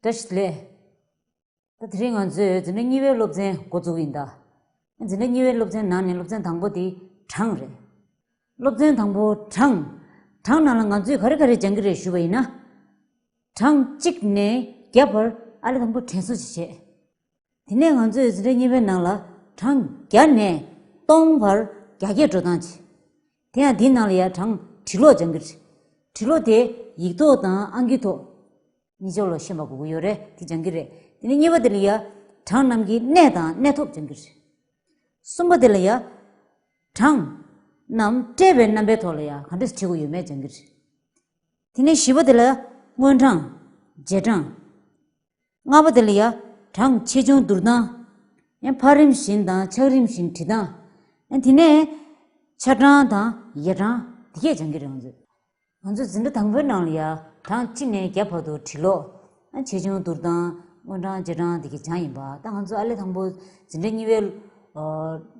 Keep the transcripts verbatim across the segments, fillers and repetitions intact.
བཀྲ་ཤིས་བདེ་ལེགས། ད་དེ་རིང་ང་ཚོས་འཛིན་གྲྭ་གཉིས་པའི་སློབ་ཚན་འགོ་འཛུགས་ཡིན་ད། འཛིན་གྲྭ་གཉིས་པའི་སློབ་ཚན་ནང་ནས་སློབ་ཚན་དང་པོ་དེ་གྲངས་རེད། སློབ་ཚན་དང་པོ་གྲངས། གྲངས་ནང་ལ་ང་ཚོས་ག་རེ་ག་རེ་སྦྱང་གི་རེད་ཞུས་པ་ཡིན་ན། གྲངས་གཅིག་ནས་བརྒྱ་བར་ཨ་ལས་དང་པོ་དྲན་གསོ་ཅིག་བྱས། དེ་ནས་ང་ཚོས་འཛིན་གྲྭ་གཉིས་པའི་ནང་ལ་གྲངས་བརྒྱ་ནས་སྟོང་བར་རྒྱ་སྐྱེད་འགྲོ་སྟངས་བྱས། དེ་ཡང་དེའི་ནང་ལ་ཡང་གྲངས་འབྲི་ཀློག་སྦྱང་གི་རེད། འབྲི་ཀློག་དེ་ཡིག་ཐོག་དང་ཨང་ཀི་ཐོག་གཉིས་ཆར་ལ་ཤེས་པ་དགོས་ཀྱི་ཡོད་རེད། དེ་སྦྱང་གི་རེད། དེ་ནས་གཉིས་པ་དེ་ལ་ཡང་གྲངས་རྣམས་ཀྱི་གནས་དང་གནས་ཐོབ་སྦྱང་གི་རེད། གསུམ་པ་དེ་ལ་ཡང་གྲངས་རྣམས་བཀྲལ་བའི་རྣམ་པའི་ཐོག་ལ་ཡང་ག་འདྲས་བྲི་དགོས་ཡོད་མེད་སྦྱང་གི་རེད། དེ་ནས་བཞི་པ་དེ་ལ་སྔོན་གྲངས། རྗེས་གྲངས། ལྔ་པ་དེ་ལ་ཡང་གྲངས་ཆེ་ཆུང་བསྡུར་སྟངས། ཡང་འཕར་རིམ་བཞིན་དང་ཆག་རིམ་བཞིན་བྲི་སྟངས། ཡང་དེ་ནས་ཆ་གྲངས་དང་ཡ་གྲངས་དེ་གས་སྦྱང་གི་རེད་ང་ཚོས། ང་ཚོ་འཛིན་གྲྭ་དང་པོའི་ནང་ལ་ཡང་གྲངས་གཅིག་ནས་བརྒྱ་བར་དུ་བྲི་ཀློག་ཡང་ཆེ་ཆུང་བསྡུར་སྟངས། སྔོན་གྲངས་རྗེས་གྲངས་དེ་གས་སྦྱང་ཡིན་པ། ད་ང་ཚོ་ཨ་ལས་དང་པོ་འཛིན་གྲྭ་གཉིས་པའི་ཨ་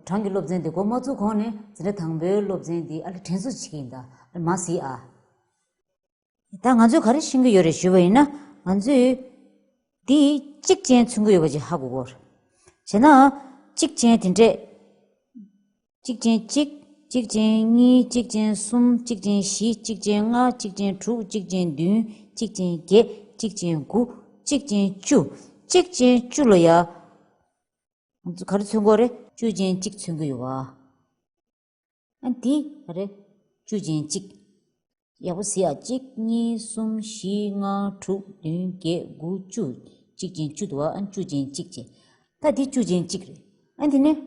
གྲངས་ཀྱི་སློབ་ཚན་དེ་འགོ་མ་ཚུགས་གོང་ནས་འཛིན་གྲྭ་དང་པོའི་སློབ་ཚན་དེ་ཨ་ལས་དྲན་གསོ་བྱེད་ཀྱི་ཡིན་ད། ཨ་ལས་མ་གཟིགས་ཨ། ད་ང་ཚོས་ག་རེ་ཤེས་ཀྱི་ཡོད་རེད་ཞུས་པ་ཡིན་ན། ང་ཚོས་འདི་གཅིག་ཅན་མཚོན་གྱི་ཡོད་པ་ཅིག་ཧ་གོ་གོ། བྱས་ན་གཅིག་ཅན་དེ་འདྲས། གཅིག་ཅན་གཅིག་གཅིག་ཅན་གཉིས། གཅིག་ཅན་གསུམ། གཅིག་ཅན་བཞི། གཅིག་ཅན་ལྔ། གཅིག་ཅན་དྲུག་གཅིག་ཅན་བདུན། གཅིག་ཅན་བརྒྱད། གཅིག་ཅན་དགུ། གཅིག་ཅན་བཅུ། གཅིག་ཅན་བཅུ་ལ་ཡ། ང་ཚོ་ག་རེ་མཚོན་གྱི་ཡོད་རེད། བཅུ་ཅན་གཅིག་མཚོན་གྱི་ཡོད་པ། ཨ་འདི་ག་རེ། བཅུ་ཅན་གཅིག་ཡག་པོ་གཟིགས་ཨ། གཅིག་གཉིས། གསུམ། བཞི། ལྔ། དྲུག་བདུན། བརྒྱད། དགུ། བཅུ། གཅིག་ཅན་བཅུ་འདུག་ཨ། ཨ་བཅུ་ཅན་གཅིག་བྱས། ད་འདི་བཅུ་ཅན་གཅིག་རེད། ཨ་འདི་ནས་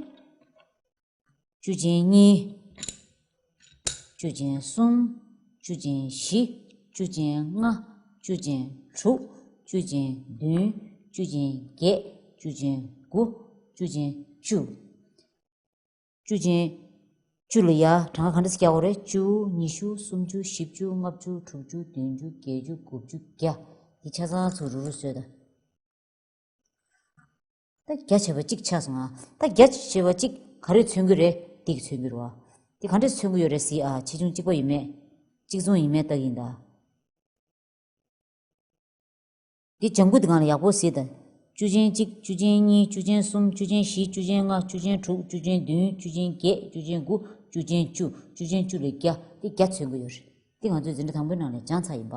བཅུ་ཅན་གཉིས། བཅུ་ཅན་གསུམ། བཅུ་ཅན་བཞི། བཅུ་ཅན་ལྔ། བཅུ་ཅན་དྲུག་བཅུ་ཅན་བདུན། བཅུ་ཅན་བརྒྱད། བཅུ་ཅན་དགུ། བཅུ་ཅན་བཅུ། བཅུ་ཅན་བཅུ་ལ་ཡ་གྲངས་ཀ་ག་འདྲ་ཞིག་རྒྱག་དགོས་རེད། བཅུ། ཉི་ཤུ། སུམ་ཅུ། བཞི་བཅུ། ལྔ་བཅུ། དྲུག་ཅུ། བདུན་ཅུ། བརྒྱད་ཅུ། དགུ་བཅུ། བརྒྱ། འདི་ཆ་ཚང་ཚུར་རུག་རུག་བཟོས་ད། ད་བརྒྱ་བྱས་པ་གཅིག་ཆགས་སོང་ང་། ད་བརྒྱ་བྱས་པ་གཅིག་ག་རེ་མཚོན་གྱི་རེད། འདི་གིས་མཚོན་གྱི་རེད་བ། འདི་ག་འདྲས་མཚོན་གྱི་ཡོད་རེད་གཟིགས་ཨ། ཆེ་ཆུང་གཅིག་པ་ཡིན་མེད། གཅིག་མཚུངས་ཡིན་མེད་ལྟ་གི་ཡིན་ད། འདི་ལྗང་གུ་འདི་སྒང་ལ་ཡག་པོ་གཟིགས་དང་། བཅུ་ཅན་གཅིག་བཅུ་ཅན་གཉིས། བཅུ་ཅན་གསུམ། བཅུ་ཅན་བཞི། བཅུ་ཅན་ལྔ། བཅུ་ཅན་དྲུག་བཅུ་ཅན་བདུན། བཅུ་ཅན་བརྒྱད། བཅུ་ཅན་དགུ། བཅུ་ཅན་བཅུ། བཅུ་ཅན་བཅུ་ལ་བརྒྱ། འདི་བརྒྱ་མཚོན་གྱི་ཡོད་རེད། འདི་ང་ཚོས་འཛིན་གྲྭ་དང་པོའི་ནང་ལ་སྦྱངས་ཚར་ཡིན་པ།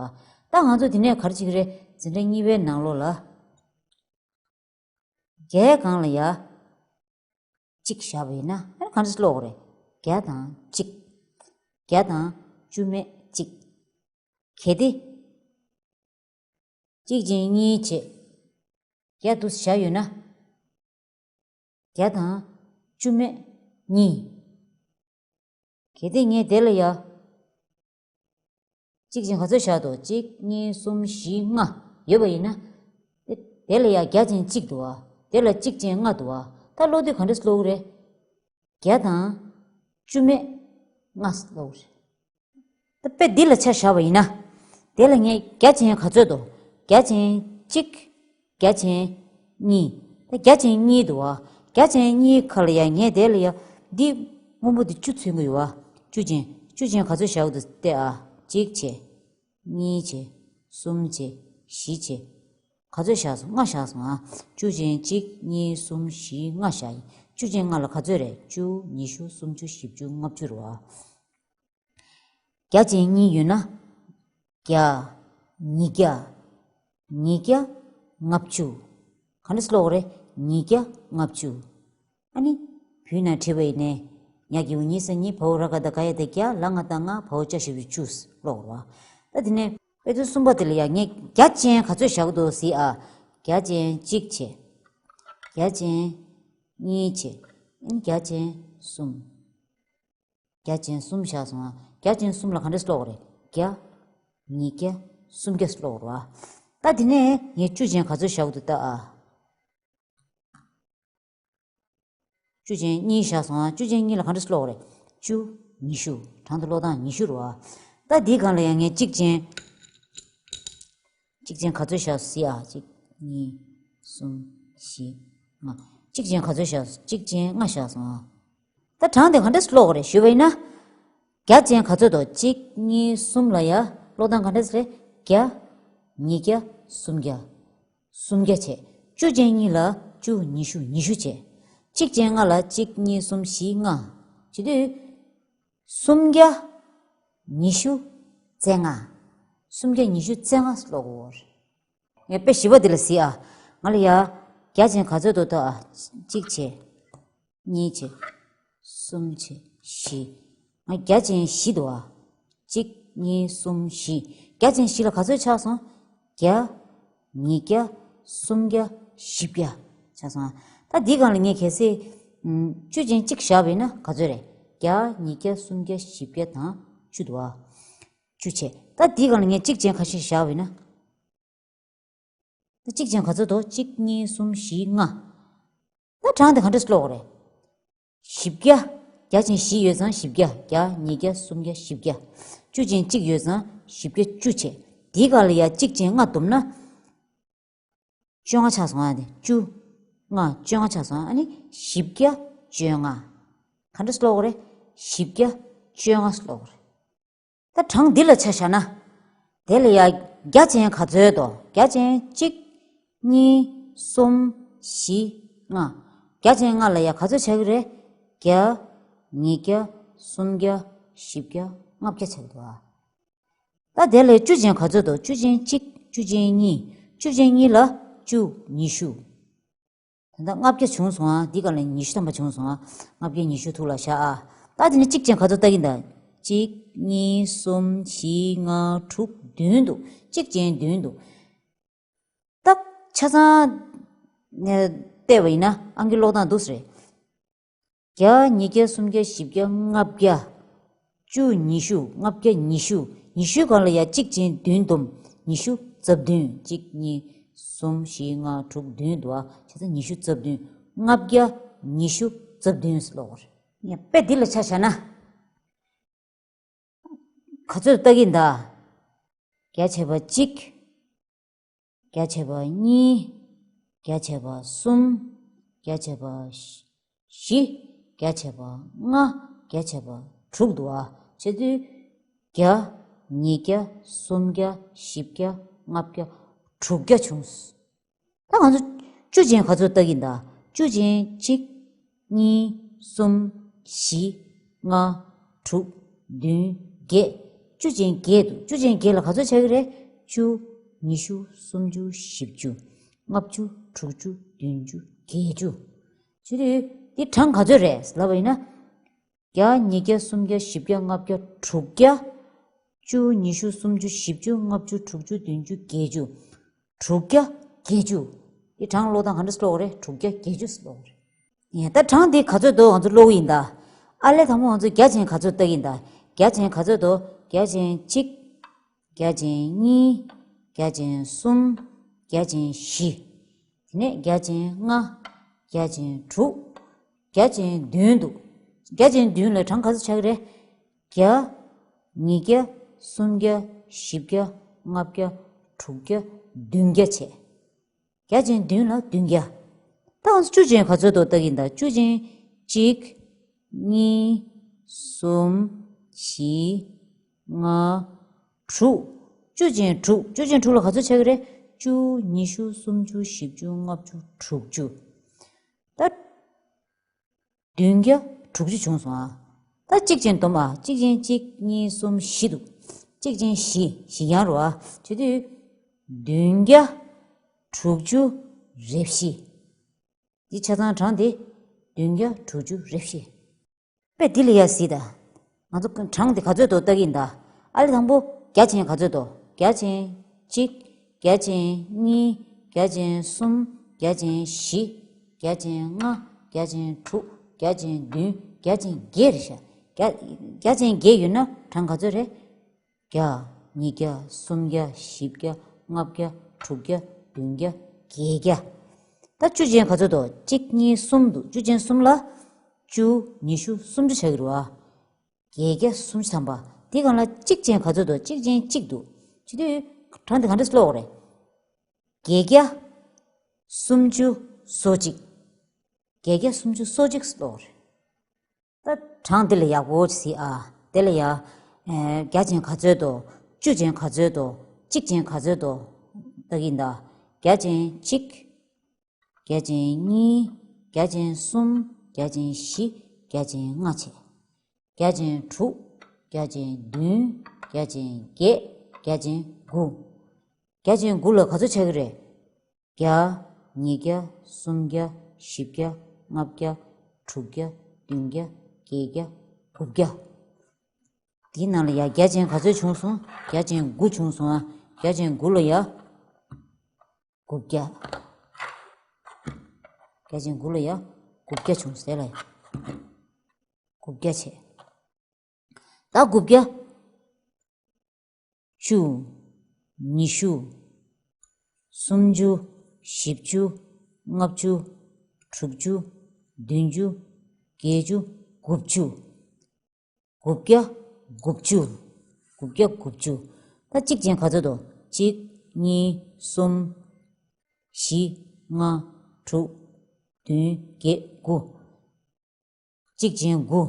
ད་ང་ཚོ་འདི་ནས་ག་རེ་བྱེད་ཀྱི་རེད། འཛིན་གྲྭ་གཉིས་པའི་ནང་ལོགས་ལ། བརྒྱའི་སྒང་ལ་ཡ། གཅིག་བཞག་པ་ཡིན་ན་ཨ་ནི་ག་འདྲ་ཀློག་དགོས་རེད། བརྒྱ་དང་གཅིག་བརྒྱ་དང་བཅུ་མེད་གཅིག་གལ་ཏེ། གཅིག་ཅན་གཉིས་བྱས། བརྒྱ་འདུག་སེ་བཞག་ཡོད་ན། བརྒྱ་དང་བཅུ་མེད་གཉིས། གལ་ཏེ་ངས་དེ་ལ་ཡ། གཅིག་ཅན་ག་ཚོད་བཞག་འདུག་གཅིག་གཉིས། གསུམ། བཞི། ལྔ་ཡོད་པ་ཡིན་ན། དེ་དེ་ལ་ཡ་བརྒྱ་ཅན་གཅིག་འདུག་བ། དེ་ལ་གཅིག་ཅན་ལྔ་འདུག་བ། ད་ཀློག་དུས་ག་འདྲས་ཀློག་གི་རེད། བརྒྱ་དང་བཅུ་མེད་ལྔ་ཀློག་གི་རེད། ད་དཔེ་འདི་ལ་ཆ་བཞག་པ་ཡིན་ན། དེ་ལ་ངས་བརྒྱ་ཅན་ག་ཚོད་འདུག་བརྒྱ་ཅན་གཅིག་བརྒྱ་ཅན་གཉིས། ད་བརྒྱ་ཅན་གཉིས་འདུག་བ། བརྒྱ་ཅན་གཉིས་ཁ་ལ་ཡ་ངས་དེ་ལ་ཡ། འདི་སྔོན་པོ་འདི་བཅུ་མཚོན་གྱི་ཡོད་བ། བཅུ་ཅན། བཅུ་ཅན་ག་ཚོད་བཞག་འདུག་བལྟས་ཨ། གཅིག་བྱས། གཉིས་བྱས། གསུམ་བྱས། བཞི་བྱས། ག་ཚོད་བཞག་སོང་། ལྔ་བཞག་སོང་ཨ། བཅུ་ཅན་གཅིག་གཉིས། གསུམ། བཞི། ལྔ་བཞག་ཡིན། བཅུ་ཅན་ལྔ་ལ་ག་ཚོད་རེད། བཅུ། ཉི་ཤུ། སུམ་ཅུ། བཞི་བཅུ། ལྔ་བཅུ་རེད་བ། བརྒྱ་ཅན་གཉིས་ཡོད་ན། བརྒྱ། ཉིས་བརྒྱ། ཉིས་བརྒྱ། ལྔ་བཅུ། ག་འདྲས་ཀློག་དགོས་རེད། ཉིས་བརྒྱ། ལྔ་བཅུ། ཨ་ནི། བུའི་ནང་བྲིས་པ་ཡིན་ནའི། ཉ་གི་གུ་ཉི་ས་ཉི། བ་འོག་ར་ག་བཏགས་རྒ་ཡ་བཏགས་རྒྱ། ལ་ང་བཏགས་ལྔ། བ་འོག་ཅ་ཞབས་ཀྱུ་བཅུ་ཀློག་དགོས་རེད་བ། ད་དེ་ནས་དཔེ་མཚོན་གསུམ་པ་དེ་ལ་ཡ་ངས་བརྒྱ་ཅན་ག་ཚོད་བཞག་འདུག་གཟིགས་ཨ། བརྒྱ་ཅན་གཅིག་བྱས། བརྒྱ་ཅན་གཉིས་བྱས། ཨ་ནི་བརྒྱ་ཅན་གསུམ། བརྒྱ་ཅན་གསུམ་བཞག་སོང་ང་། བརྒྱ་ཅན་གསུམ་ལ་ག་འདྲས་ཀློག་དགོས་རེད། བརྒྱ། ཉིས་བརྒྱ། སུམ་བརྒྱ་ཀློག་དགོས་རེད་བ། ད་དེ་ནས་ངས་བཅུ་ཅན་ག་ཚོད་བཞག་འདུག་ལྟ་ཨ། བཅུ་ཅན་གཉིས་བཞག་སོང་ང་། བཅུ་ཅན་གཉིས་ལ་ག་འདྲས་ཀློག་དགོས་རེད། བཅུ། ཉི་ཤུ། གྲངས་དང་ཀློག་སྟངས་ཉི་ཤུ་རེད་བ། ད་འདིའི་སྒང་ལ་ཡང་ངས་གཅིག་ཅན། གཅིག་ཅན་ག་ཚོད་བཞག་སོང་ཟེར་ཨ། གཅིག་གཉིས། གསུམ། བཞི། ལྔ། གཅིག་ཅན་ག་ཚོད་བཞག་སོང་། གཅིག་ཅན་ལྔ་བཞག་སོང་ཨ། ད་གྲངས་དེ་ག་འདྲས་ཀློག་དགོས་རེད་ཞུས་པ་ཡིན་ན། བརྒྱ་ཅན་ག་ཚོད་འདུག་གཅིག་གཉིས། གསུམ་ལ་ཡ། ཀློག་སྟངས་ག་འདྲས་རེད། བརྒྱ། ཉིས་བརྒྱ། སུམ་བརྒྱ། སུམ་བརྒྱ་བྱས། བཅུ་ཅན་གཉིས་ལ་བཅུ་ཉི་ཤུ། ཉི་ཤུ་བྱས། གཅིག་ཅན་ལྔ་ལ་གཅིག་གཉིས་གསུམ་བཞི་ལྔ། བྱེད་དུས་སུམ་བརྒྱ། ཉི་ཤུ་རྩ་ལྔ། སུམ་བརྒྱ་ཉི་ཤུ་རྩ་ལྔ་ཀློག་དགོས། ངས་དཔེ་བཞི་པ་འདི་ལ་གཟིགས་ཨ། ང་ལ་ཡ། བརྒྱ་ཅན་ག་ཚོད་འདུག་ལྟ་ཨ། གཅིག་བྱས། གཉིས་བྱས། གསུམ་བྱས། བཞི། ང་བརྒྱ་ཅན་བཞི་འདུག་ཨ། གཅིག་གཉིས་གསུམ་བཞི། བརྒྱ་ཅན་བཞི་ལ་ག་ཚོད་ཆགས་སོང་། བརྒྱ། ཉིས་བརྒྱ། སུམ་བརྒྱ། བཞི་བརྒྱ་ཆགས་སོང་ཨ། ད་འདིའི་སྒང་ལ་ངས་གལ་སྲིད། ཨམ། བཅུ་ཅན་གཅིག་བཞག་པ་ཡིན་ན་ག་ཚོད་རེད། བརྒྱ། ཉིས་བརྒྱ། སུམ་བརྒྱ། བཞི་བརྒྱ་དང་བཅུ་འདུག་ཨ། བཅུ་བྱས། ད་འདིའི་སྒང་ལ་ངས་གཅིག་ཅན་ཁ་ཤས་བཞག་པ་ཡིན་ན། ད་གཅིག་ཅན་ག་ཚོད་འདུག་གཅིག་གཉིས་གསུམ་བཞི་ལྔ། ད་གྲངས་དེ་ག་འདྲས་ཀློག་དགོས་རེད། བཞི་བརྒྱ། བརྒྱ་ཅན་བཞི་ཡོད་ཙང་བཞི་བརྒྱ། བརྒྱ། ཉིས་བརྒྱ། སུམ་བརྒྱ། བཞི་བརྒྱ། བཅུ་ཅན་གཅིག་ཡོད་ཙང་བཞི་བརྒྱ་བཅུ་བྱས། དེའི་སྒང་ལ་ཡ་གཅིག་ཅན་ལྔ་བསྡོམས་ན། བཅོ་ལྔ་ཆགས་སོང་ཨ་ནི། བཅུ། ལྔ། བཅོ་ལྔ་ཆགས་སོང་ཨ་ནི། བཞི་བརྒྱ་བཅོ་ལྔ། ག་འདྲས་ཀློག་དགོས་རེད། བཞི་བརྒྱ་བཅོ་ལྔ་ཀློག་དགོས་རེད། ད་གྲངས་འདི་ལ་ཆ་བཞག་ན། དེ་ལ་ཡ་བརྒྱ་ཅན་ག་ཚོད་འདུག་བརྒྱ་ཅན་གཅིག་གཉིས། གསུམ། བཞི། ལྔ། བརྒྱ་ཅན་ལྔ་ལ་ཡ་ག་ཚོད་ཆགས་ཀྱི་རེད། བརྒྱ། ཉིས་བརྒྱ། སུམ་བརྒྱ། བཞི་བརྒྱ། ལྔ་བརྒྱ་ཆགས་ཀྱི་འདུག་ཨ། ད་དེ་ལས་བཅུ་ཅན་ག་ཚོད་འདུག་བཅུ་ཅན་གཅིག་བཅུ་ཅན་གཉིས། བཅུ་ཅན་གཉིས་ལ་བཅུ། ཉི་ཤུ། ད་ལྟ་ལྔ་བརྒྱ་བྱུང་སོང་ཨ། འདི་ག་ལ་ཉི་ཤུ་ཐམ་པ་བྱུང་སོང་ཨ། ལྔ་བརྒྱ་ཉི་ཤུ་ཐུགས་ལ་བཞག་ཨ། ད་དེ་ནས་གཅིག་ཅན་ག་ཚོད་ལྟ་གིན་ད། གཅིག་གཉིས། གསུམ། བཞི། ལྔ། དྲུག་བདུན་འདུག་གཅིག་ཅན་བདུན་འདུག་ད་ཆ་ཚང་ནས་བལྟས་པ་ཡིན་ན་ཨང་ཀི་ཀློག་སྟངས་འདུག་སེ་རེད། བརྒྱ། ཉིས་བརྒྱ། སུམ་བརྒྱ། བཞི་བརྒྱ། ལྔ་བརྒྱ། བཅུ། ཉི་ཤུ། ལྔ་བརྒྱ་ཉི་ཤུ། ཉི་ཤུའི་སྒང་ལ་ཡ་གཅིག་ཅན་བདུན་བསྡོམས། ཉི་ཤུ་རྩ་བདུན། གཅིག་གཉིས། གསུམ། བཞི། ལྔ། དྲུག་བདུན་འདུག་ཨ། བྱས་ཙང་ཉི་ཤུ་རྩ་བདུན། ལྔ་བརྒྱ་ཉི་ཤུ་རྩ་བདུན་ཟེར་ཀློག་དགོས་རེད། ངས་དཔེ་འདི་ལ་ཆ་བཞག་ན། ག་ཚོད་ལྟ་གིན་ད། བརྒྱ་ཆད་པ་གཅིག་བརྒྱ་ཆད་པ་གཉིས། བརྒྱ་ཆད་པ་གསུམ། བརྒྱ་ཆད་པ་བཞི། བརྒྱ་ཆད་པ་ལྔ། བརྒྱ་ཆད་པ་དྲུག་འདུག་ཨ། བྱས་དུས། བརྒྱ། ཉིས་བརྒྱ། གསུམ་བརྒྱ། བཞི་བརྒྱ། ལྔ་བརྒྱ། དྲུག་བརྒྱ་བྱུང་། ད་ང་ཚོ་བཅུ་ཅན་ག་ཚོད་ལྟ་གིན་ད། བཅུ་ཅན་གཅིག་གཉིས། གསུམ། བཞི། ལྔ། དྲུག་བདུན། བརྒྱད། བཅུ་ཅན་བརྒྱད་འདུག་བཅུ་ཅན་བརྒྱད་ལ་ག་ཚོད་ཆགས་ཀྱི་རེད། བཅུ། ཉི་ཤུ། སུམ་ཅུ། བཞི་བཅུ། ལྔ་བཅུ། དྲུག་ཅུ། བདུན་ཅུ། བརྒྱད་ཅུ། བྱས་དུས་འདི་གྲངས་ག་ཚོད་རེད་ལབ་པ་ཡིན་ན། བརྒྱ། ཉིས་བརྒྱ། སུམ་བརྒྱ། བཞི་བརྒྱ། ལྔ་བརྒྱ། དྲུག་བརྒྱ། བཅུ། ཉི་ཤུ། སུམ་ཅུ། བཞི་བཅུ། ལྔ་བཅུ། དྲུག་ཅུ། བདུན་ཅུ། བརྒྱད་ཅུ། དྲུག་བརྒྱ། བརྒྱད་ཅུ། འདི་གྲངས་ཀློག་སྟངས་ག་འདྲ་ཀློག་དགོས་རེད། དྲུག་བརྒྱ་བརྒྱད་ཅུ་ཀློག་དགོས་རེད། ཡ། ད་གྲངས་འདི་ག་ཚོད་འདུག་ང་ཚོ་ཀློག་གི་ཡིན་ད། ཨ་ལས་དང་པོ་ང་ཚོ་བརྒྱ་ཅན་ག་ཚོད་ལྟ་གི་ཡིན་ད། བརྒྱ་ཅན་ག་ཚོད་འདུག་བརྒྱ་ཅན་གཅིག་བརྒྱ་ཅན་གཉིས། བརྒྱ་ཅན་གསུམ། བརྒྱ་ཅན་བཞི། དེ་ནས་བརྒྱ་ཅན་ལྔ། བརྒྱ་ཅན་དྲུག་བརྒྱ་ཅན་བདུན་འདུག་བརྒྱ་ཅན་བདུན་ལ་གྲངས་ག་ཚོད་ཆགས་ཀྱི་རེད། བརྒྱ། ཉིས་བརྒྱ། སུམ་བརྒྱ། བཞི་བརྒྱ། ལྔ་བརྒྱ། དྲུག་བརྒྱ། བདུན་བརྒྱ་བྱས། བརྒྱ་ཅན་བདུན་ལ་བདུན་བརྒྱ། ད་ང་ཚོ་བཅུ་ཅན་ག་ཚོད་འདུག་ལྟ་གི་ཡིན་ད། བཅུ་ཅན་གཅིག་གཉིས། གསུམ། བཞི། ལྔ། དྲུག་བཅུ་ཅན་དྲུག་བཅུ་ཅན་དྲུག་ལ་ག་ཚོད་ཆགས་ཀྱི་རེད། བཅུ། ཉི་ཤུ། སུམ་ཅུ། བཞི་བཅུ། ལྔ་བཅུ། དྲུག་ཅུ། ད། བདུན་བརྒྱ་དྲུག་ཅུ་བྱུང་སོང་ཨ། ད་གཅིག་ཅན་བསྡོམས་ཨ། གཅིག་ཅན་གཅིག་གཉིས། གསུམ། བཞི་འདུག་གཅིག་ཅན་བཞི། བཞི་ཡང་རུ་ཨ། བྱས་དུས། བདུན་བརྒྱ་དྲུག་ཅུ་རེ་བཞི། འདི་ཆ་ཚང་གྲངས་དེ་བདུན་བརྒྱ་དྲུག་ཅུ་རེ་བཞི། དཔེ་འདི་ལ་ཡ་གཟིགས་ད། ང་ཚོ་གྲངས་དེ་ག་ཚོད་འདུག་ལྟ་གི་ཡིན་ད། ཨ་ལས་དང་པོ་བརྒྱ་ཅན་ག་ཚོད་འདུག་བརྒྱ་ཅན་གཅིག་བརྒྱ་ཅན་གཉིས། བརྒྱ་ཅན་གསུམ། བརྒྱ་ཅན་བཞི། བརྒྱ་ཅན་ལྔ། བརྒྱ་ཅན་དྲུག་བརྒྱ་ཅན་བདུན། བརྒྱ་ཅན་བརྒྱད་རེད་ཤག་བརྒྱ། བརྒྱ་ཅན་བརྒྱད་ཡོད་ན་གྲངས་ག་ཚོད་རེད། བརྒྱ། ཉིས་བརྒྱ། སུམ་བརྒྱ། བཞི་བརྒྱ། ལྔ་བརྒྱ། དྲུག་བརྒྱ། བདུན་བརྒྱ། བརྒྱད་བརྒྱ། ད་བཅུ་ཅན་ག་ཚོད་འདུག་གཅིག་གཉིས། གསུམ་འདུག་བཅུ་ཅན་གསུམ་ལ་བཅུ། ཉི་ཤུ། སུམ་ཅུ་ཆགས་ཀྱི་རེད་བ། བརྒྱད་བརྒྱ་སུམ་ཅུ་ཐམ་པ། དེ་སྒང་ལ་གཅིག་ཅན་ག་ཚོད་འདུག་གཅིག་ཅན་གཅིག་འདུག་བྱས་དུས་གྲངས་དེ་ག་འདྲས་ཀློག་དགོས་རེད། བརྒྱད་བརྒྱ་སུམ་ཅུ་སོ་གཅིག་བརྒྱད་བརྒྱ་སུམ་ཅུ་སོ་གཅིག་ཀློག་དགོས་རེད། ད་གྲངས་འདི་ལ་ཡག་པོ་གཟིགས་ཨ། དེ་ལ་ཡ། ཨེ། བརྒྱ་ཅན་ག་ཚོད་འདུག་བཅུ་ཅན་ག་ཚོད་འདུག་གཅིག་ཅན་ག་ཚོད་འདུག་ལྟ་གི་ཡིན་ད། བརྒྱ་ཅན་གཅིག་བརྒྱ་ཅན་གཉིས། བརྒྱ་ཅན་གསུམ། བརྒྱ་ཅན་བཞི། བརྒྱ་ཅན་ལྔ་བྱས། བརྒྱ་ཅན་དྲུག་བརྒྱ་ཅན་བདུན། བརྒྱ་ཅན་བརྒྱད། བརྒྱ་ཅན་དགུ། བརྒྱ་ཅན་དགུ་ལ་ག་ཚོད་ཆགས་ཀྱི་རེད། བརྒྱ། ཉིས་བརྒྱ། སུམ་བརྒྱ། བཞི་བརྒྱ། ལྔ་བརྒྱ། དྲུག་བརྒྱ། བདུན་བརྒྱ། བརྒྱད་བརྒྱ། དགུ་བརྒྱ། འདིའི་ནང་ལ་ཡ་བརྒྱ་ཅན་ག་ཚོད་བྱུང་སོང་། བརྒྱ་ཅན་དགུ་བྱུང་སོང་ཨ། བརྒྱ་ཅན་དགུ་ལ་ཡ། དགུ་བརྒྱ། བརྒྱ་ཅན་དགུ་ལ་ཡ། དགུ་བརྒྱ་བྱུང་ཟེར་ལ་ཡ། དགུ་བརྒྱ་བྱས། ད་དགུ་བརྒྱ། བཅུ། ཉི་ཤུ། སུམ་ཅུ། བཞི་བཅུ། ལྔ་བཅུ། དྲུག་ཅུ། བདུན་ཅུ། བརྒྱད་ཅུ། དགུ་བཅུ། དགུ་བརྒྱ། དགུ་བཅུ། དགུ་བརྒྱ་དགུ་བཅུ། ད་གཅིག་ཅན་ག་ཚོད་འདུག་གཅིག་གཉིས། གསུམ། བཞི། ལྔ། དྲུག་བདུན། བརྒྱད། དགུ། གཅིག་ཅན་དགུ།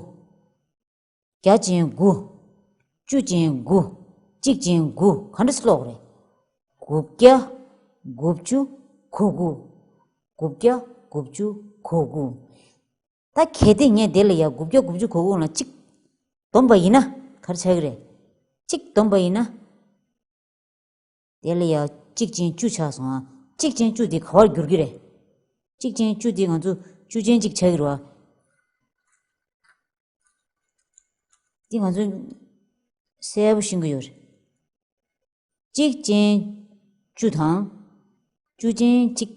བརྒྱ་ཅན་དགུ། བཅུ་ཅན་དགུ། གཅིག་ཅན་དགུ། ག་འདྲ་སེ་ཀློག་རེད། དགུ་བརྒྱ། དགུ་བཅུ། གོ་དགུ། དགུ་བརྒྱ། དགུ་བཅུ། གོ་དགུ། ད་གལ་ཏེ་ངས་དེ་ལ་ཡ་དགུ་བརྒྱ་དགུ་བཅུ་གོ་དགུ་ལ་གཅིག་བསྡོམས་པ་ཡིན་ན་ག་རེ་ཆགས་ཀྱི་རེད། གཅིག་བསྡོམས་པ་ཡིན་ན། དེ་ལ་ཡ་གཅིག་ཅན་བཅུ་ཆགས་སོང་ཨ། གཅིག་ཅན་བཅུ་དེ་ག་པར་འགྱུར་གྱི་རེད། གཅིག་ཅན་བཅུ་དེ་ང་ཚོ་བཅུ་ཅན་གཅིག་ཆགས་ཀྱི་རེད་བ། འདི་ང་ཚོ་གསལ་པོ་ཤེས་ཀྱི་ཡོད་རེད། གཅིག་ཅན་བཅུ་དང་། བཅུ་ཅན་གཅིག་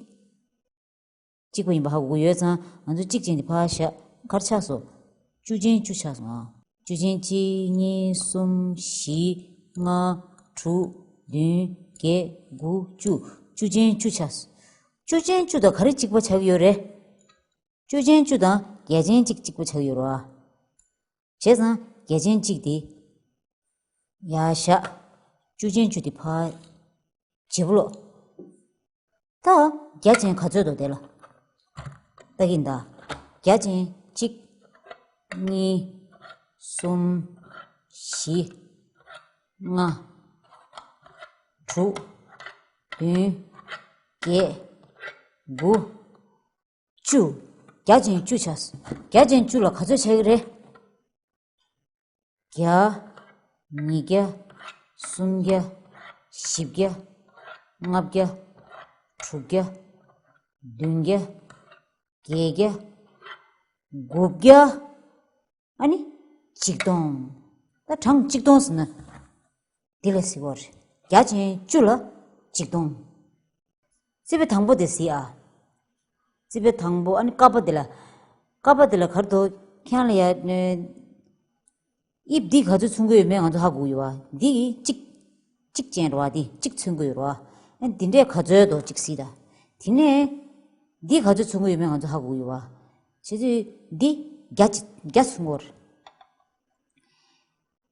གཅིག་པ་ཡིན་པ་ཧ་གོ་གི་ཡོད་ཙང་ང་ཚོ་གཅིག་ཅན་དེ་ཕར་བཞག་ག་རེ་ཆགས་སོང་། བཅུ་ཅན་བཅུ་ཆགས་སོང་ཨ། བཅུ་ཅན་གཅིག་གཉིས། གསུམ། བཞི། ལྔ། དྲུག་བདུན། བརྒྱད། དགུ། བཅུ། བཅུ་ཅན་བཅུ་ཆགས་སོང་། བཅུ་ཅན་བཅུ་དང་ག་རེ་གཅིག་པ་ཆགས་ཀྱི་ཡོད་རེད། བཅུ་ཅན་བཅུ་དང་བརྒྱ་ཅན་གཅིག་གཅིག་པ་ཆགས་ཡོད་རེད་བ། བྱས་ཙང་བརྒྱ་ཅན་གཅིག་དེ་ཡར་བཞག་བཅུ་ཅན་བཅུ་དེ་ཕར་བརྗེ་པོ་ཀློག་ད་བརྒྱ་ཅན་ག་ཚོད་འདུག་དེ་ལ་ལྟ་གིན་གདའ། བརྒྱ་ཅན་གཅིག་གཉིས། གསུམ། བཞི། ལྔ། དྲུག་བདུན། བརྒྱད། དགུ། བཅུ། བརྒྱ་ཅན་བཅུ་ཆགས། བརྒྱ་ཅན་བཅུ་ལ་ག་ཚོད་ཆགས་ཀྱི་རེད། བརྒྱ། ཉིས་བརྒྱ། སུམ་བརྒྱ། བཞི་བརྒྱ། ལྔ་བརྒྱ། དྲུག་བརྒྱ། བདུན་བརྒྱ། བརྒྱད་བརྒྱ། དགུ་བརྒྱ། ཨ་ནི། ཆིག་སྟོང་། ད་གྲངས་ཆིག་སྟོང་ཟེར་ན། འདི་ལ་ཟེར་བ་རེད། བརྒྱ་ཅན་བཅུ་ལ་ཆིག་སྟོང་། རྩིས་པའི་དང་པོ་དེ་གཟིགས་ཨ། རྩིས་པའི་དང་པོ་ཨ་ནི་ཀ་པ་དེ་ལ། ཀ་པ་དེ་ལ་ག་རེ་འདུག་ཁྱེད་རང་ལ་ཡ། དབྱིབས་འདི་ག་ཚོད་མཚོན་གྱི་ཡོད་མེད་ང་ཚོ་ཧ་གོ་གི་ཡོད་བ། འདི་གི་གཅིག་གཅིག་ཅན་རེད་བ། འདི་གཅིག་མཚོན་གྱི་ཡོད་རེད་བ། ཨ་འདི་འདྲས་ག་ཚོད་འདུག་གཅིག་གཟིགས་དང་། དེ་ནས་འདི་ག་ཚོད་མཚོན་གྱི་ཡོད་མེད་ང་ཚོ་ཧ་གོ་གི་ཡོད་བ། བྱས་ཙང་འདི་བརྒྱ་ཅིག་བརྒྱ་མཚོན་གྱི་ཡོད་རེད།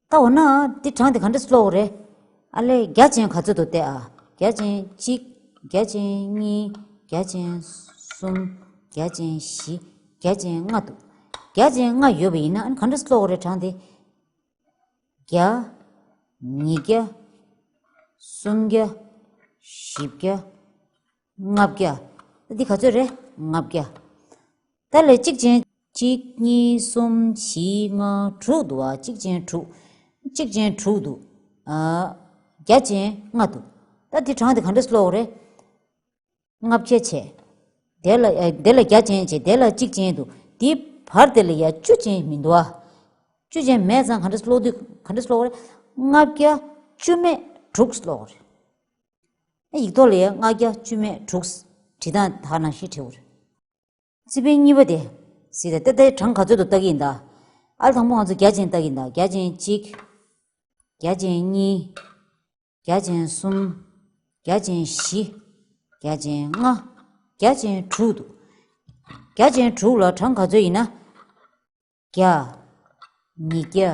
ད་འོ་ན་འདི་གྲངས་དེ་ག་འདྲས་ཀློག་དགོས་རེད། ཨ་ལས་བརྒྱ་ཅན་ག་ཚོད་འདུག་བལྟས་ཨ། བརྒྱ་ཅན་གཅིག་བརྒྱ་ཅན་གཉིས། བརྒྱ་ཅན་གསུམ། བརྒྱ་ཅན་བཞི། བརྒྱ་ཅན་ལྔ་འདུག་བརྒྱ་ཅན་ལྔ་ཡོད་པ་ཡིན་ན་ཨ་ནི་ག་འདྲས་ཀློག་དགོས་རེད་གྲངས་དེ། བརྒྱ། ཉིས་བརྒྱ། སུམ་བརྒྱ། བཞི་བརྒྱ། ལྔ་བརྒྱ། འདི་ག་ཚོད་རེད། ལྔ་བརྒྱ། ད་ལས་གཅིག་ཅན་གཅིག་གཉིས་གསུམ་བཞི་ལྔ་དྲུག་འདུག་ཨ། གཅིག་ཅན་དྲུག་གཅིག་ཅན་དྲུག་འདུག་ཨ། བརྒྱ་ཅན་ལྔ་འདུག་ད་འདི་གྲངས་དེ་ག་འདྲས་ཀློག་དགོས་རེད། ལྔ་བརྒྱ་བྱས། དེ་ལ་ཨ། དེ་ལ་བརྒྱ་ཅན་བྱས། དེ་ལ་གཅིག་ཅན་འདུག་དེའི་བར་དེ་ལ་ཡ་བཅུ་ཅན་མི་འདུག་ཨ། བཅུ་ཅན་མེད་ཙང་ག་འདྲས་ཀློག་དུས་ག་འདྲས་ཀློག་དགོས་རེད། ལྔ་བརྒྱ་བཅུ་མེད་དྲུག་ཀློག་དགོས་རེད། ཡིག་ཐོག་ལ་ཡ་ལྔ་བརྒྱ་བཅུ་མེད་དྲུག་བྲིས་སྟངས་དེ་ནང་བཞིན་བྲིས་དགོས་རེད། རྩིས་པའི་གཉིས་པ་དེ། གཟིགས་དང་། ད་ལྟའི་གྲངས་ག་ཚོད་འདུག་ལྟ་གི་ཡིན་ད། ཨ་ལ་དང་པོ་ང་ཚོ་བརྒྱ་ཅན་ལྟ་གི་ཡིན་ད། བརྒྱ་ཅན་གཅིག་བརྒྱ་ཅན་གཉིས། བརྒྱ་ཅན་གསུམ། བརྒྱ་ཅན་བཞི། བརྒྱ་ཅན་ལྔ། བརྒྱ་ཅན་དྲུག་འདུག་བརྒྱ་ཅན་དྲུག་ལ་གྲངས་ག་ཚོད་ཡིན་ན། བརྒྱ། ཉིས་བརྒྱ།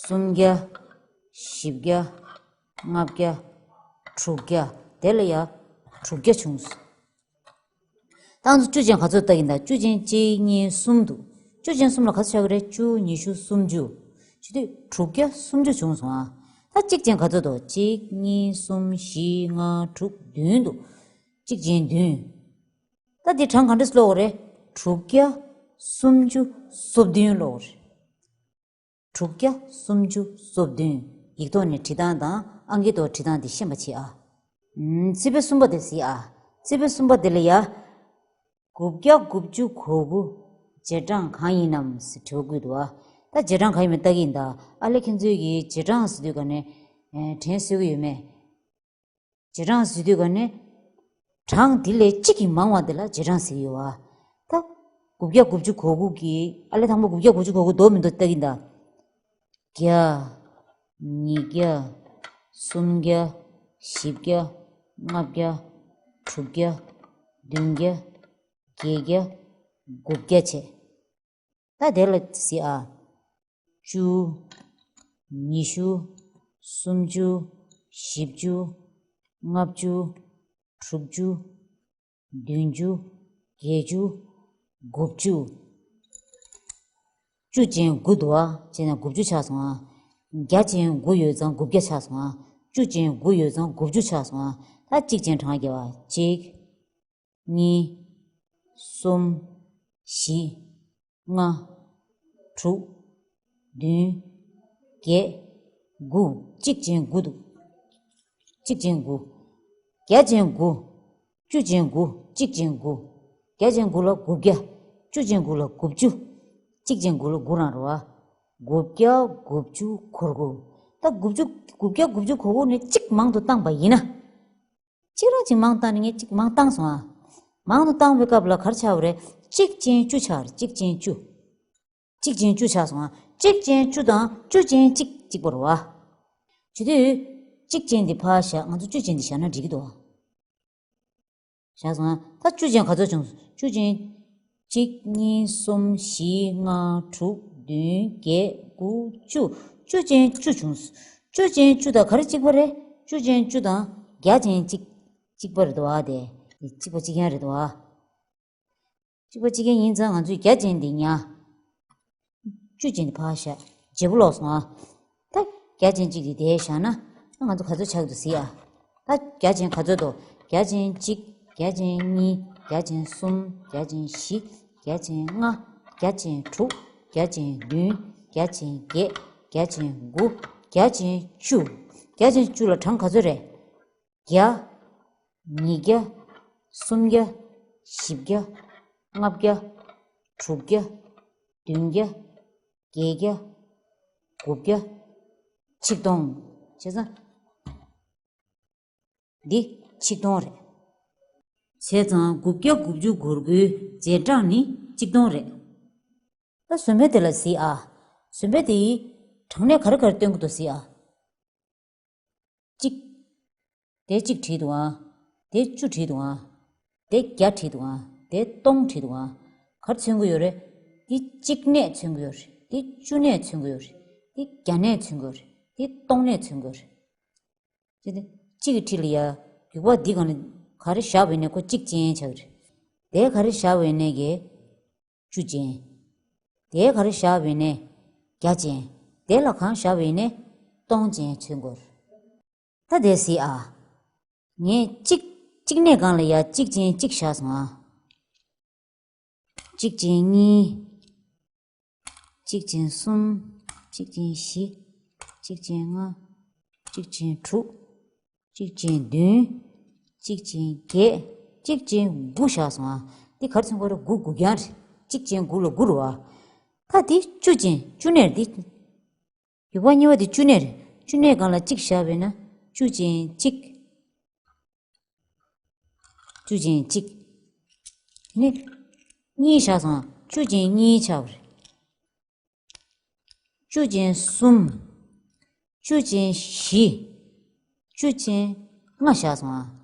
སུམ་བརྒྱ། བཞི་བརྒྱ། ལྔ་བརྒྱ། དྲུག་བརྒྱ། དེ་ལ་ཡ་དྲུག་བརྒྱ་བྱུང་སོང་། ད་ང་ཚོ་བཅུ་ཅན་ག་ཚོད་ལྟ་གི་ཡིན་ད། བཅུ་ཅན་གཅིག་གཉིས་གསུམ་འདུག་བཅུ་ཅན་གསུམ་ལ་ག་ཚོད་ཆགས་ཀྱི་རེད། བཅུ། ཉི་ཤུ། སུམ་ཅུ། བྱེད་དུས་དྲུག་བརྒྱ་སུམ་ཅུ་བྱུང་སོང་ཨ། ད་གཅིག་ཅན་ག་ཚོད་འདུག་གཅིག་གཉིས་གསུམ་བཞི་ལྔ་དྲུག་བདུན་འདུག་གཅིག་ཅན་བདུན། ད་འདི་གྲངས་ག་འདྲས་ཀློག་དགོས་རེད། དྲུག་བརྒྱ་སུམ་ཅུ་སོ་བདུན་ཀློག་དགོས་རེད། དྲུག་བརྒྱ་སུམ་ཅུ་སོ་བདུན། ཡིག་ཐོག་ནས་བྲིས་སྟངས་དང་ཨང་ཀི་ཐོག་བྲིས་སྟངས་དེ་ཤེས་པ་བྱེད་ཨ། ཨུམ། ཚེག་བར་གསུམ་པ་དེ་གཟིགས་ཨ། ཚེག་བར་གསུམ་པ་དེ་ལ་ཡ། དགུ་བརྒྱ་དགུ་བཅུ་གོ་དགུ། རྗེས་འབྲང་གང་ཡིན་ནམ་ཟེར་དྲི་བ་བཀོད་འདུག་ཨ། ད་རྗེས་འབྲང་གང་ཡིན་མིན་ལྟ་གི་ཡིན་ད། ཨ་ལས་ཁྱེད་ཚོས་ཀྱིས་རྗེས་འབྲང་ཟེར་དུས་ག་ནས། ཨེ། དྲན་གསོ་གི་ཡོད་མེད། རྗེས་འབྲང་ཟེར་དུས་ག་ནས། གྲངས་འདི་ལས་གཅིག་གིས་མང་བ་དེ་ལ་རྗེས་འབྲང་ཟེར་གྱི་ཡོད་ཨ། ད། དགུ་བརྒྱ་དགུ་བཅུ་གོ་དགུ་གི། ཨ་ལས་དང་པོ་དགུ་བརྒྱ་དགུ་བཅུ་གོ་དགུ་འདུག་མི་འདུག་ལྟ་གི་ཡིན་ད། བརྒྱ། ཉིས་བརྒྱ། སུམ་བརྒྱ། བཞི་བརྒྱ། ལྔ་བརྒྱ། དྲུག་བརྒྱ། བདུན་བརྒྱ། བརྒྱད་བརྒྱ། དགུ་བརྒྱ་བྱས། ད་དེ་ལ་གཟིགས་ཨ། བཅུ། ཉི་ཤུ། སུམ་ཅུ། བཞི་བཅུ། ལྔ་བཅུ། དྲུག་ཅུ། བདུན་ཅུ། བརྒྱད་ཅུ། དགུ་བཅུ། བཅུ་ཅན་དགུ་འདུག་ཨ། བྱས་ན་དགུ་བཅུ་ཆགས་སོང་ཨ། བརྒྱ་ཅན་དགུ་ཡོད་ཙང་དགུ་བརྒྱ་ཆགས་སོང་ཨ། བཅུ་ཅན་དགུ་ཡོད་ཙང་དགུ་བཅུ་ཆགས་སོང་ཨ། ད་གཅིག་ཅན་གྲངས་བརྒྱབ་ཨ། གཅིག་གཉིས། གསུམ། བཞི། ལྔ། དྲུག་བདུན། བརྒྱད། དགུ། གཅིག་ཅན་དགུ་འདུག་གཅིག་ཅན་དགུ། བརྒྱ་ཅན་དགུ། བཅུ་ཅན་དགུ། གཅིག་ཅན་དགུ། བརྒྱ་ཅན་དགུ་ལ་དགུ་བརྒྱ། བཅུ་ཅན་དགུ་ལ་དགུ་བཅུ། གཅིག་ཅན་དགུ་ལ་དགུ་རང་རེད་བ། དགུ་བརྒྱ་དགུ་བཅུ་གོ་དགུ། ད་དགུ་བཅུ། དགུ་བརྒྱ་དགུ་བཅུ་གོ་དགུ་ནས་གཅིག་མང་དུ་བཏང་པ་ཡིན་ན། གཅིག་རང་གཅིག་མང་བཏང་ནས་ངས་གཅིག་མང་བཏང་སོང་ཨ། མང་དུ་བཏང་བའི་སྐབས་ལ་ག་རེ་ཆགས་པ་རེད། གཅིག་ཅན་བཅུ་ཆགས་རེད། གཅིག་ཅན་བཅུ། གཅིག་ཅན་བཅུ་ཆགས་སོང་ཨ། གཅིག་ཅན་བཅུ་དང་བཅུ་ཅན་གཅིག་གཅིག་པ་རེད་བ། བྱེད་དུས། གཅིག་ཅན་འདི་ཕར་བཞག་ང་ཚོ་བཅུ་ཅན་འདི་བཞག་ན་འགྲིག་གི་འདུག་ཨ། བཞག་སོང་ཨ། ད་བཅུ་ཅན་ག་ཚོད་བྱུང་། བཅུ་ཅན། གཅིག་གཉིས། གསུམ། བཞི། ལྔ། དྲུག་བདུན། བརྒྱད། དགུ། བཅུ། བཅུ་ཅན་བཅུ་བྱུང་། བཅུ་ཅན་བཅུ་དང་ག་རེ་གཅིག་པ་རེད། བཅུ་ཅན་བཅུ་དང་བརྒྱ་ཅན་གཅིག་གཅིག་པ་རེད་འདུག་ཨ། དེ། གཅིག་པ་གཅིག་རྐྱང་རེད་འདུག་ཨ། གཅིག་པ་གཅིག་རྐྱང་ཡིན་ཙང་ང་ཚོས་བརྒྱ་ཅན་འདི་ཉར། བཅུ་ཅན་འདི་ཕར་བཞག་བརྗེ་པོ་ལོག་སོང་ཨ། ད་བརྒྱ་ཅན་གཅིག་འདི་དེར་བཞག་ན། ད་ང་ཚོ་ག་ཚོད་ཆགས་འདུག་གཟིགས་ཨ། ད་བརྒྱ་ཅན་ག་ཚོད་འདུག་བརྒྱ་ཅན་གཅིག་བརྒྱ་ཅན་གཉིས། བརྒྱ་ཅན་གསུམ། བརྒྱ་ཅན་བཞི། བརྒྱ་ཅན་ལྔ། བརྒྱ་ཅན་དྲུག་བརྒྱ་ཅན་བདུན། བརྒྱ་ཅན་བརྒྱད། བརྒྱ་ཅན་དགུ། བརྒྱ་ཅན་བཅུ། བརྒྱ་ཅན་བཅུ་ལ་གྲངས་ག་ཚོད་རེད། བརྒྱ། ཉིས་བརྒྱ། སུམ་བརྒྱ། བཞི་བརྒྱ། ལྔ་བརྒྱ། དྲུག་བརྒྱ། བདུན་བརྒྱ། བརྒྱད་བརྒྱ། དགུ་བརྒྱ། ཆིག་སྟོང་། བྱས་ཙང་། འདི་ཆིག་སྟོང་རེད། བྱས་ཙང་དགུ་བརྒྱ་དགུ་བཅུ་གོ་དགུའི་རྗེས་འབྲང་ནི་ཆིག་སྟོང་རེད། ད་བཟོད་པའི་དེ་ལ་གཟིགས་ཨ། བཟོད་པའི་དེ་ཡིས་གྲངས་གནས་ག་རེ་ག་རེ་སྟོན་གྱི་འདུག་གཟིགས་ཨ། གཅིག་དེ་གཅིག་བྲིས་འདུག་ཨ། དེ་བཅུ་བྲིས་འདུག་ཨ། དེ་བརྒྱ་བྲིས་འདུག་ཨ། དེ་སྟོང་བྲིས་འདུག་ཨ། ག་རེ་མཚོན་གྱི་ཡོད་རེད། དེ་གཅིག་གནས་མཚོན་གྱི་ཡོད་རེད། དེ་བཅུ་གནས་མཚོན་གྱི་ཡོད་རེད། དེ་བརྒྱ་གནས་མཚོན་གྱི་ཡོད་རེད། དེ་སྟོང་གནས་མཚོན་གྱི་ཡོད་རེད། ཅེས་ཏེ། གཅིག་གི་འཁྲིས་ལ་ཡ། རྒྱུག་པ་འདི་སྒང་ལ་ག་རེ་བཞག་པ་ཡིན་ནའི་ཁོ་གཅིག་ཅན་ཆགས་ཀྱི་རེད། དེ་ག་རེ་བཞག་པ་ཡིན་ནའི་གི། བཅུ་ཅན། དེ་ག་རེ་བཞག་པ་ཡིན་ནའི། བརྒྱ་ཅན། དེ་ལ་གང་བཞག་པ་ཡིན་ནའི། སྟོང་ཅན་མཚོན་གྱི་རེད། ད་དེ་གཟིགས་ཨ། ངས་གཅིག་གཅིག་གནས་སྒང་ལ་ཡ་གཅིག་ཅན་གཅིག་བཞག་སོང་ཨ། གཅིག་ཅན་གཉིས། གཅིག་ཅན་གསུམ། གཅིག་ཅན་བཞི། གཅིག་ཅན་ལྔ། གཅིག་ཅན་དྲུག་གཅིག་ཅན་བདུན། གཅིག་ཅན་བརྒྱད། གཅིག་ཅན་དགུ་བཞག་སོང་ཨ། འདི་ག་རེ་མཚོན་གྱི་རེད། དགུ་དགུ་རྐྱང་རེད། གཅིག་ཅན་དགུ་ལ་དགུ་རེད་བ། ད་འདི་བཅུ་ཅན་བཅུ་གནས་རེད་འདི། རྒྱུག་པ་གཉིས་པ་དེ་བཅུ་གནས་རེད། བཅུ་གནས་སྒང་ལ་གཅིག་བཞག་པས་ན་བཅུ་ཅན་གཅིག་བཅུ་ཅན་གཅིག་ནི། གཉིས་བཞག་སོང་། བཅུ་ཅན་གཉིས་ཆགས་པ་རེད། བཅུ་ཅན་གསུམ། བཅུ་ཅན་བཞི། བཅུ་ཅན་ལྔ་བཞག་སོང་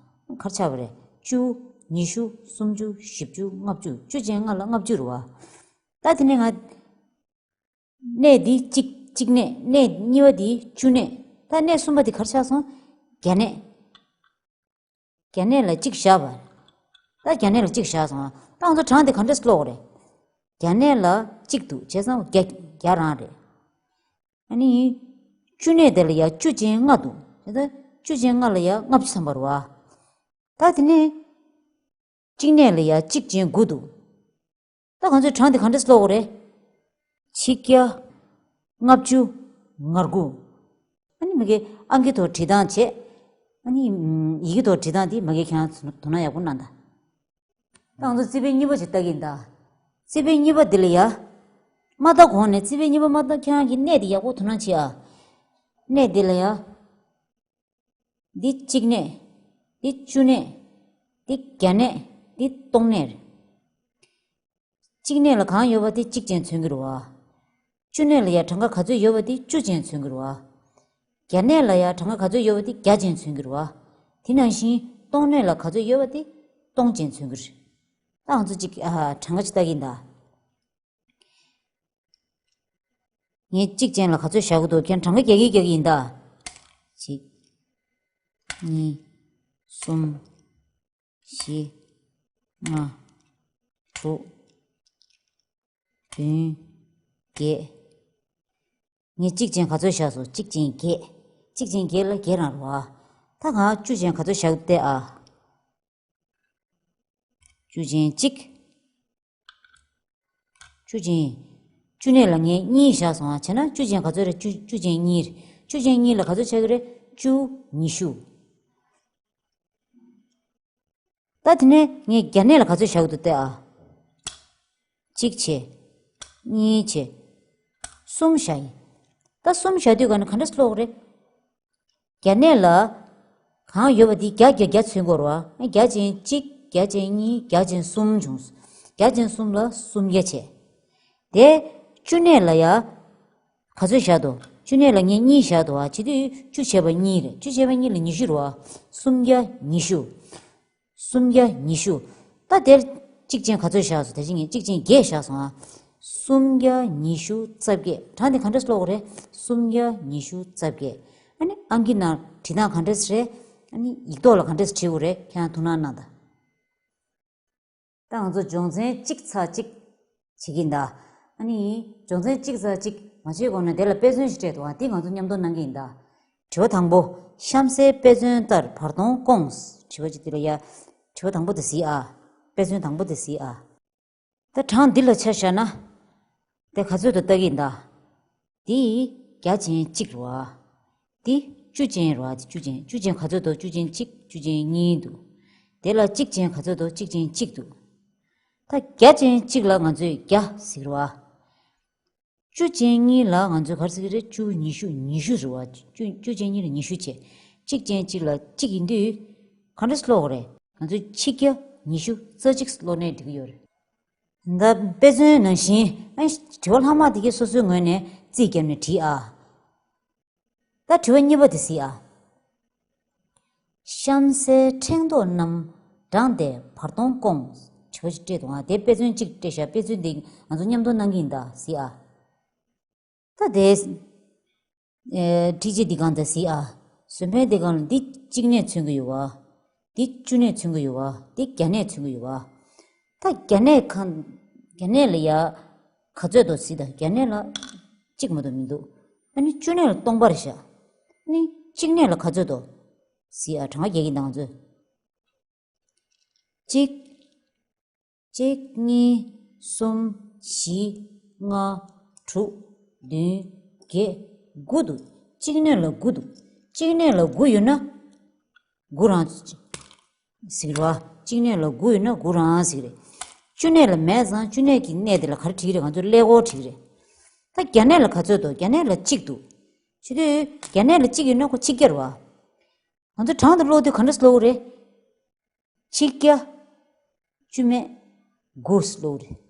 ཨ། ག་རེ་ཆགས་པ་རེད། བཅུ། ཉི་ཤུ། སུམ་ཅུ། བཞི་བཅུ། ལྔ་བཅུ། བཅུ་ཅན་ལྔ་ལ་ལྔ་བཅུ་རེད་བ། ད་དེ་ནས་ང་། གནས་འདི་གཅིག་གཅིག་གནས། གནས་གཉིས་པ་འདི་བཅུ་གནས། ད་གནས་གསུམ་པ་འདི་ག་རེ་ཆགས་སོང་། བརྒྱ་གནས། བརྒྱ་གནས་ལ་གཅིག་བཞག་པ། ད་བརྒྱ་གནས་ལ་གཅིག་བཞག་སོང་། ད་ང་ཚོ་གྲངས་འདི་ག་འདྲས་ཀློག་དགོས་རེད། བརྒྱ་གནས་ལ་གཅིག་འདུག་བྱས་ཙང་བརྒྱ་བརྒྱ་རང་རེད། ཨ་ནི། བཅུ་གནས་དེ་ལ་ཡ་བཅུ་ཅན་ལྔ་འདུག་བྱས་ཙང་བཅུ་ཅན་ལྔ་ལ་ཡ་ལྔ་བཅུ་ཐམ་པ་རེད་བ། ད་དེ་ནས། གཅིག་གནས་ལ་ཡ་གཅིག་ཅན་དགུ་འདུག་ད་ང་ཚོས་གྲངས་དེ་ག་འདྲས་ཀློག་དགོས་རེད། ཆིག་བརྒྱ། ལྔ་བཅུ། ང་དགུ། ཨ་ནི་མ་གི་ཨང་ཀི་ཐོག་བྲིས་སྟངས་བྱས། ཨ་ནི་ཡི་གེ་ཐོག་བྲིས་སྟངས་དེ་མ་གི་ཁྱེད་རང་དོ་སྣང་ཡག་པོ་གནང་དང་། ད་ང་ཚོ་རྩིས་དཔེ་གཉིས་པ་ཞིག་ལྟ་གི་ཡིན་ད། རྩིས་དཔེ་གཉིས་པ་འདི་ལ་ཡ། མ་ལྟ་གོང་ནས་རྩིས་དཔེ་གཉིས་པ་མ་ལྟ་ཁྱེད་རང་གི་གནས་དེ་ཡག་པོ་དོ་སྣང་བྱེད་ཨ། གནས་འདི་ལ་ཡ། འདི་གཅིག་གནས། འདི་བཅུ་གནས། འདི་བརྒྱ་གནས། འདི་སྟོང་གནས་རེད། གཅིག་གནས་ལ་གང་ཡོད་པ་དེ་གཅིག་ཅན་མཚོན་གྱི་རེད་བ། བཅུ་གནས་ལ་ཡ་གྲངས་ཀ་ག་ཚོད་ཡོད་པ་དེ་བཅུ་ཅན་མཚོན་གྱི་རེད་བ། བརྒྱ་གནས་ལ་ཡ་གྲངས་ཀ་ག་ཚོད་ཡོད་པ་དེ་བརྒྱ་ཅན་མཚོན་གྱི་རེད་བ། དེ་ནང་བཞིན་སྟོང་གནས་ལ་ག་ཚོད་ཡོད་པ་དེ་སྟོང་ཅན་མཚོན་གྱི་རེད། ད་ང་ཚོ་གཅིག་ཨ་གྲངས་ཀ་ཅིག་ལྟ་གི་ཡིན་ད། ངས་གཅིག་ཅན་ལ་ག་ཚོད་བཞག་གི་འདུག་ཁྱེད་གྲངས་ཀ་རྒྱག་གི་རྒྱག་གི་ཡིན་ད། གཅིག་གཉིས། གསུམ། བཞི། ལྔ། དྲུག་བདུན། བརྒྱད། ངས་གཅིག་ཅན་ག་ཚོད་བཞག་སོང་། གཅིག་ཅན་བརྒྱད། གཅིག་ཅན་བརྒྱད་ལ་བརྒྱད་རང་རེད་བ། ད་ང་བཅུ་ཅན་ག་ཚོད་བཞག་སྟེ་ཨ། བཅུ་ཅན་གཅིག་བཅུ་ཅན། བཅུ་གནས་ལ་ངས་གཉིས་བཞག་སོང་ཨ། བྱས་ན་བཅུ་ཅན་ག་ཚོད་རེད། བཅུ་བཅུ་ཅན་གཉིས་རེད། བཅུ་ཅན་གཉིས་ལ་ག་ཚོད་ཆགས་ཀྱི་རེད། བཅུ། ཉི་ཤུ། ད་དེ་ནས་ངས་བརྒྱ་གནས་ལ་ག་ཚོད་བཞག་འདུག་ལྟ་ཨ། གཅིག་བྱས། གཉིས་བྱས། གསུམ་བཞག་ཡིན། ད་གསུམ་བཞག་དུས་ག་ནས་ག་འདྲ་ཀློག་རེད། བརྒྱ་གནས་ལ་གང་ཡོད་པ་དེ་བརྒྱ་བརྒྱ་བརྒྱ་མཚོན་དགོས་རེད་བ། བརྒྱ་ཅན་གཅིག་བརྒྱ་ཅན་གཉིས། བརྒྱ་ཅན་གསུམ་བྱུང་། བརྒྱ་ཅན་གསུམ་ལ་སུམ་བརྒྱ་བྱས། དེ་བཅུ་གནས་ལ་ཡ། ག་ཚོད་བཞག་འདུག་བཅུ་གནས་ལ་ངས་གཉིས་བཞག་འདུག་བ། བྱེད་དུས་བཅུ་བྱས་པ་གཉིས་རེད། བཅུ་བྱས་པ་གཉིས་ལ་ཉི་ཤུ་རེད་བ། སུམ་བརྒྱ་ཉི་ཤུ། སུམ་བརྒྱ་ཉི་ཤུ། ད་དེར་གཅིག་ཅན་ག་ཚོད་བཞག་སོང་། ད་ཅི་ངས་གཅིག་ཅན་བརྒྱད་བཞག་སོང་ཨ། སུམ་བརྒྱ་ཉི་ཤུ་རྩ་བརྒྱད། གྲངས་དེ་ག་འདྲ་ཀློག་དགོས་རེད། སུམ་བརྒྱ་ཉི་ཤུ་རྩ་བརྒྱད། ཨ་ནི་ཨང་ཀི་ནང་བྲིས་སྟངས་ག་འདྲས་རེད། ཨ་ནི་ཡིག་ཐོག་ལ་ག་འདྲས་བྲིས་དགོས་རེད། ཁྱེད་རང་ཐུགས་སྣང་གནང་དང་། ད་ང་ཚོ་སྦྱོང་ཚན་གཅིག་ཚེག་གཅིག་བྱེད་ཀྱི་ཡིན་ད། ཨ་ནི་སྦྱོང་ཚན་གཅིག་ཚེག་གཅིག་མ་བྱེད་གོང་ནས་དེ་ལ་དཔེ་མཚོན་ཞིག་སྤྲད་འདུག་ཨ། དེ་ང་ཚོ་མཉམ་དུ་གནང་གི་ཡིན་ད། དྲི་བ་དང་པོ། གཤམ་གསལ་དཔེ་མཚོན་ལྟར་བར་སྟོང་བསྐོངས། དྲི་བ་གཅིག་དེ་ལ་ཡ། དྲི་བ་དང་པོ་དེ་གཟིགས་ཨ། དཔེ་མཚོན་དང་པོ་དེ་གཟིགས་ཨ། ད་གྲངས་འདི་ལ་ཆ་བཞག་ན། དེ་ག་ཚོད་དུ་ལྟ་གི་ཡིན་ད། འདི་བརྒྱ་ཅན་གཅིག་རེད་བ། འདི་བཅུ་ཅན་རེད་བ། འདི་བཅུ་ཅན། བཅུ་ཅན་ག་ཚོད་འདུག་བཅུ་ཅན་གཅིག་བཅུ་ཅན་གཉིས་འདུག་དེ་ལ་གཅིག་ཅན་ག་ཚོད་འདུག་གཅིག་ཅན་གཅིག་འདུག་ད་བརྒྱ་ཅན་གཅིག་ལ་ང་ཚོས་བརྒྱ་ཟེར་གི་རེད་བ། བཅུ་ཅན་གཉིས་ལ་ང་ཚོས་ག་རེ་ཟེར་གི་རེད། བཅུ། ཉི་ཤུ། ཉི་ཤུ་རེད་བ། བཅུ། བཅུ་ཅན་གཉིས་ལ་ཉི་ཤུ་བྱས། གཅིག་ཅན་གཅིག་ལ་གཅིག་ཡིན་དུས། ག་འདྲ་ཀློག་དགོས་རེད། ང་ཚོས་ཆིག་བརྒྱ་ཉི་ཤུ་རྩ་གཅིག་ཀློག་ནའི་འགྲིག་གི་ཡོད་རེད། ད་དཔེ་མཚོན་ནང་བཞིན་ཨ། དྲི་བ་ལྷག་མ་དེ་གའི་སོ་སོའི་ངོས་ནས་རྩིས་བརྒྱབ་ནས་བྲིས་ཨ། ད་དྲི་བ་གཉིས་པ་དེ་གཟིགས་ཨ། གཤམ་གསལ་ཕྲེང་རྡོག་རྣམས་བགྲངས་ཏེ་བར་སྟོང་བསྐོངས། དྲི་བ་ཞིག་སྤྲད་འདུག་ཨ། དེ་དཔེ་མཚོན་གཅིག་སྤྲད་བཞག་དཔེ་མཚོན་དེ་ང་ཚོ་མཉམ་དུ་གནང་གི་ཡིན་ད། གཟིགས་ཨ། ད་དེ། ཨེ། འཁྲིད་བྱེད་འདི་གང་ད་གཟིགས་ཨ། ཟོན་ཕན་འདི་གང་ལ་འདི་གཅིག་གནས་མཚོན་གྱི་ཡོད་བ། འདི་བཅུ་གནས་མཚོན་གྱི་ཡོད་བ། འདི་བརྒྱ་གནས་མཚོན་གྱི་ཡོད་བ། ད་བརྒྱ་གནས་གང་། བརྒྱ་གནས་ལ་ཡ། ག་ཚོད་འདུག་གཟིགས་ད། བརྒྱ་གནས་ལ་གཅིག་མ་གཏོགས་མི་འདུག་ཨ་ནི་བཅུ་གནས་ལ་སྟོང་པར་བཞག་ཨ་ནི་གཅིག་གནས་ལ་ག་ཚོད་འདུག་གཟིགས་ཨ། གྲངས་ཀ་རྒྱག་གི་ཡིན་ད་ང་ཚོས། གཅིག་གཅིག་གཉིས། གསུམ། བཞི། ལྔ། དྲུག་བདུན། བརྒྱད། དགུ་འདུག་གཅིག་གནས་ལ་དགུ་འདུག་གཅིག་གནས་ལ་དགུ་ཡོད་ན། དགུ་རང་། ཟེར་གི་རེད་བ། གཅིག་གནས་ལ་དགུ་ཡོད་ན་དགུ་རང་ཟེར་གི་རེད། བཅུ་གནས་ལ་མེད་ཙང་བཅུ་གནས་ཀྱི་གནས་དེ་ལ་ག་རེ་བྲིས་ཀྱི་རེད། ང་ཚོས་ཀླད་ཀོར་བྲིས་ཀྱི་རེད། ད་བརྒྱ་གནས་ལ་ག་ཚོད་འདུག་བརྒྱ་གནས་ལ་གཅིག་འདུག་བྱེད་དུས་བརྒྱ་གནས་ལ་གཅིག་ཡོད་ན་ཁོ་ཆིག་བརྒྱ་རེད་བ། ང་ཚོ་གྲངས་དེ་ཀློག་དུས་ག་འདྲ་ཀློག་གི་རེད། ཆིག་བརྒྱ་བཅུ་མེད་དགུ་ཀློག་གི་རེད།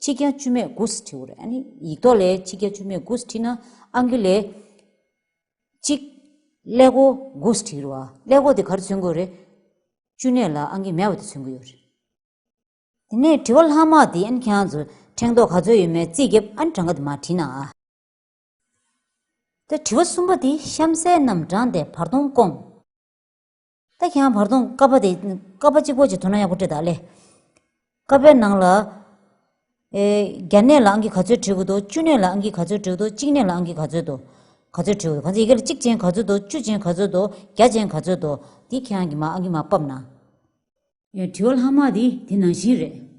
ཆིག་བརྒྱ་བཅུ་མེད་དགུ་བྲིས་དགོས་རེད། ཨ་ནི་ཡིག་ཐོག་ལ་ཆིག་བརྒྱ་བཅུ་མེད་དགུ་བྲིས་ན་ཨང་ཀི་ལས་གཅིག་ཀླད་ཀོར་དགུ་བྲིས་རེད་བ། ཀླད་ཀོར་དེ་ག་རེ་མཚོན་གྱི་ཡོད་རེད། བཅུ་གནས་ལ་ཨང་ཀི་མེད་པ་དེ་མཚོན་གྱི་ཡོད་རེད། དེ་ནས་དྲི་བ་ལྷག་མ་དེ་ཨ་ནི་ཁྱེད་རང་ཚོ་ཕྲེང་རྡོག་ག་ཚོད་ཡོད་མེད་རྩིས་བརྒྱབ། ཨ་ནི་གྲངས་ཀ་དེ་མར་བྲིས་ན་ཨ། ད་དྲི་བ་གསུམ་པ་དེ་གཤམ་གསལ་རྣམས་བགྲངས་ཏེ་བར་སྟོང་བསྐོངས། ད་ཁྱེད་རང་བར་སྟོང་ཀ་པ་དེ་ཀ་པ་གཅིག་པོ་ཅིག་དོ་སྣང་ཡག་པོ་སྤྲད་དང་ལེ། ཀ་པའི་ནང་ལ། ཨེ། བརྒྱ་གནས་ལ་ཨང་ཀི་ག་ཚོད་བྲིས་དགོས་འདུག་བཅུ་གནས་ལ་ཨང་ཀི་ག་ཚོད་བྲིས་དགོས་འདུག་གཅིག་གནས་ལ་ཨང་ཀི་ག་ཚོད་འདུག་ག་ཚོད་བྲིས་དགོས་འདུག་ག་ཚོད་ཡི་གེ་ལ་གཅིག་ཅན་ག་ཚོད་འདུག་བཅུ་ཅན་ག་ཚོད་འདུག་དེ་ཁྱེད་རང་གིས་མར་ཨང་ཀི་མར་ཕབ་ན། ཡ། དྲི་བ་ལྷག་མ་དེ་དེ་ནང་བཞིན་རེད།